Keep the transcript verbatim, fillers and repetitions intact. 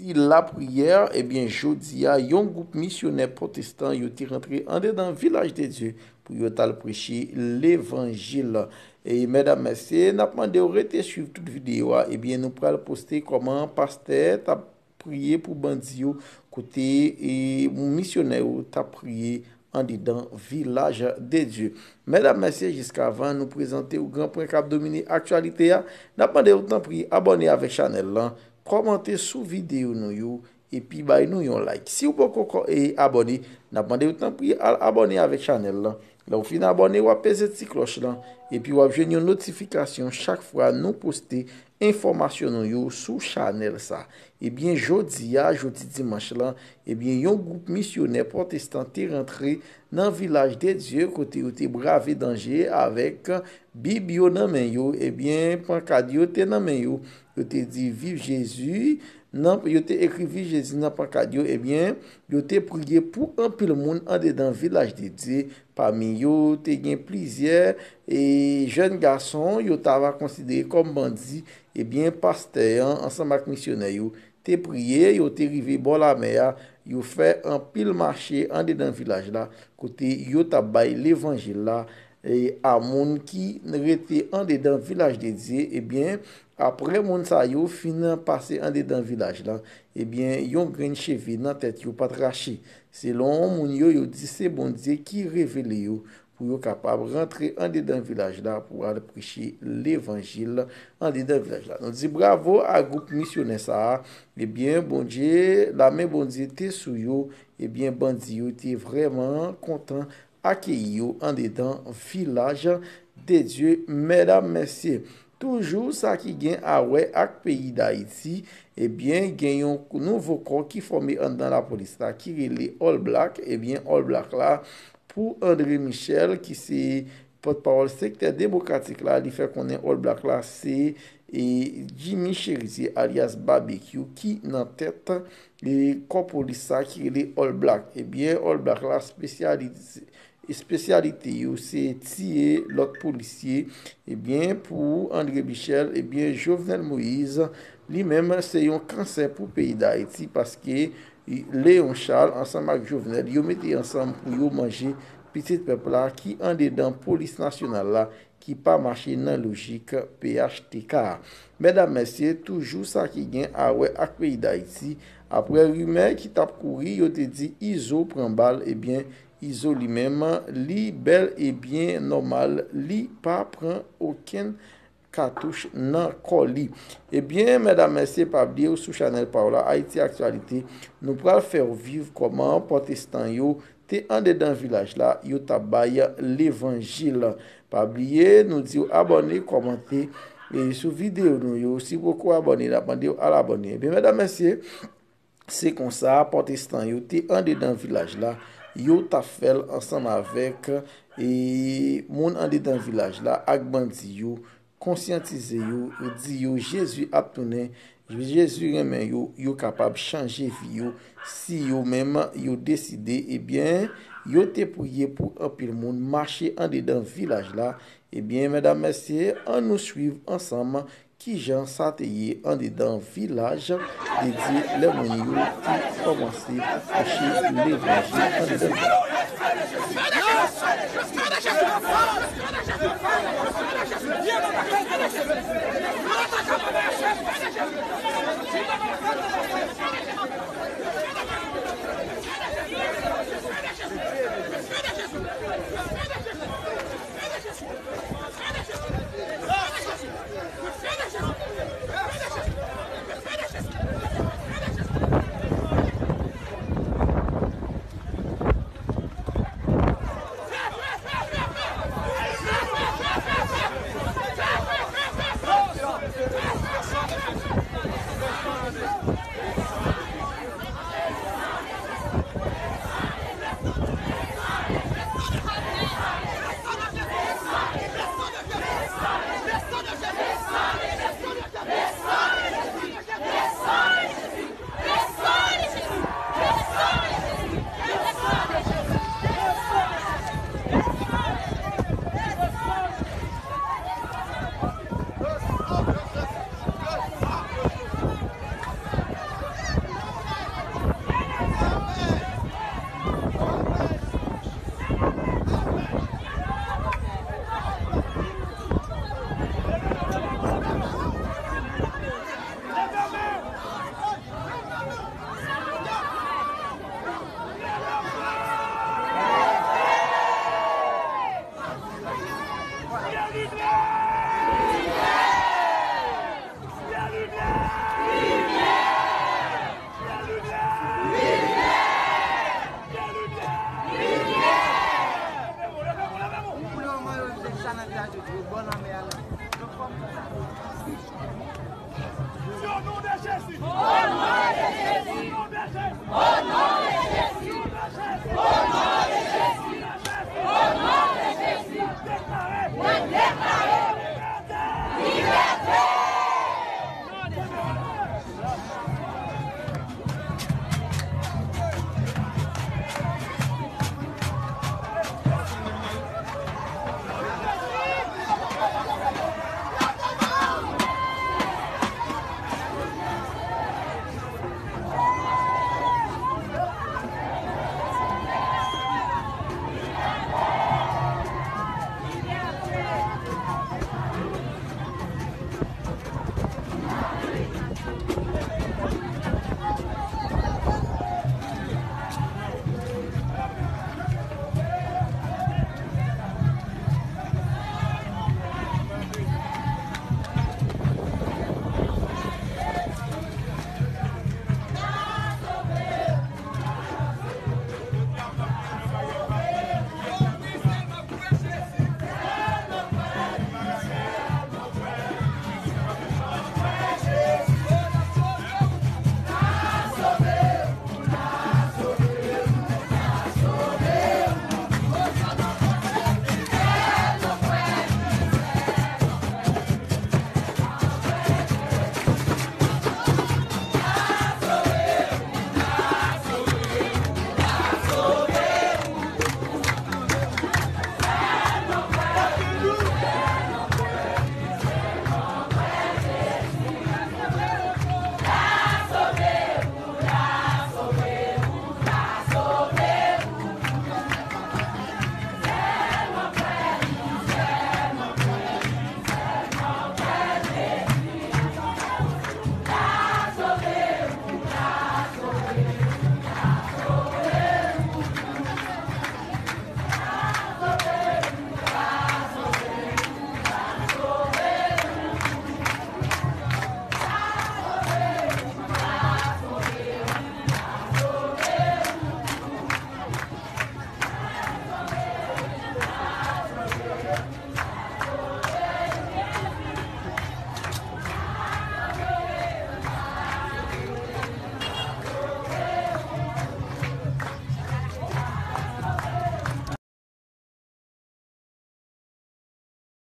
Di lapriyè, ebyen, jodi a, yon gwoup misyonè pwotestan, yo te rantre andedan Vilaj de Dye pou yo t al preche levanjil. E, medam, mesye, n ap mande w rete swiv tout videyo a. Ebyen, nou pral poste kòman pastè t ap priye pou bandi yo, kote, e, misyonè yo t ap priye andedan Vilaj de Dye. Medam, mesye, jiskavan nou prezante w gran pwen k ap domine aktyalite a, n ap mande w tanpri abòne avèk chanèl lan, kòmante sou videyo nou yo, epi bay nou yon like. Si w poko kò-, e, abòne, n ap mande w tanpri al abòne avèk chanèl lan. Lè w fin abòne, w ap peze ti klòch lan, epi w ap jwenn yon notifikasyon chak fwa nou poste enfòmasyon nou yo sou chanèl sa. Ebyen, jodi a, jodi dimanch lan, ebyen, yon gwoup misyonè pwotestan te rantre nan Vilaj de Dye, kote yo te brave danje avèk Bib yo nan men yo. Ebyen, pankad yo te nan men yo. Yo te di, "Viv Jezi." Nan, yo te ekri, "Viv Jezi" nan pankad yo. Ebyen, yo te priye pou anpil moun andedan Vilaj de Dye. Pami yo, te gen plizyè, e, jèn gason yo ta va konsidere kòm bandi. Ebyen, pastè an, ansanm ak misyonè yo, te priye, yo te rive bò lamè a, yo fè anpil mache andedan vilaj la, kote yo t ap bay levanjil la, e, a moun ki rete andedan Vilaj de Dye. Ebyen, apre moun sa yo fin pase andedan vilaj la, ebyen, yon grenn cheve nan tèt yo pa t rache. Selon moun yo, yo di se Bondye ki revele yo pou yo kapab rantre andedan vilaj la pou al preche levanjil andedan vilaj la. Nou di bravo a gwoup misyonè sa a. Ebyen, Bondye, lamen Bondye te sou yo. Ebyen, bandi yo te vrèman kontan akeyi yo andedan Vilaj de Dye. Medam, mesye, toujou sa ki gen a wè ak peyi Dayiti, ebyen, gen yon nouvo kò ki fòme anndan lapolis la ki rele All Black. Ebyen, All Black la, pou André Michel, ki se pòtpawòl sektè demokratik la, li fè konnen All Black la se, e, Jimmy Chérizier, alyas Babekyou, ki nan tèt, e, kò polis sa ki rele All Black. Ebyen, All Black la, espesyali-, espesyalite yo se tiye lòt polisye. Ebyen, pou André Michel, ebyen, Jovenel Moïse, li menm, se yon kansè pou peyi Dayiti, paske Léon Charles ansanm ak Jovenel, yo mete ansanm pou yo manje pitit pèp la ki andedan polis nasyonal la, ki pa mache nan lojik P H T K a. Medam, mesye, toujou sa ki gen a wè ak peyi Dayiti. Apre rimè ki t ap kouri, yo te di Izo pran bal, ebyen, Izo li menm, li bèl e byen nòmal, li pa pran okenn katouch nan kò li. Ebyen, medam, mesye, pa bliye w sou chanèl pa w la, Ayiti Aktyalite. Nou pral fè w viv kòman pwotestan yo te andedan vilaj la, yo t ap bay levanjil. Pa bliye, nou di w abòne, kòmante, e sou videyo nou yo. Si w poko abòne, n ap mande w al abòne. Ebyen, medam, mesye, se konsa, pwotestan yo te andedan vilaj la, yo t ap fè l ansanm avèk, e, moun andedan vilaj la ak bandi yo, konsyantize yo, di yo Jezi ap tounen, Jezi renmen yo, yo kapab chanje vi yo, si yo menm yo deside, ebyen, yo te priye pou anpil moun mache andedan vilaj la. Ebyen, medam, mesye, ann nou swiv ansanm kijan sa te ye andedan Vilaj de Dye lè moun yo te kòmanse preche levanjil andedan vilaj.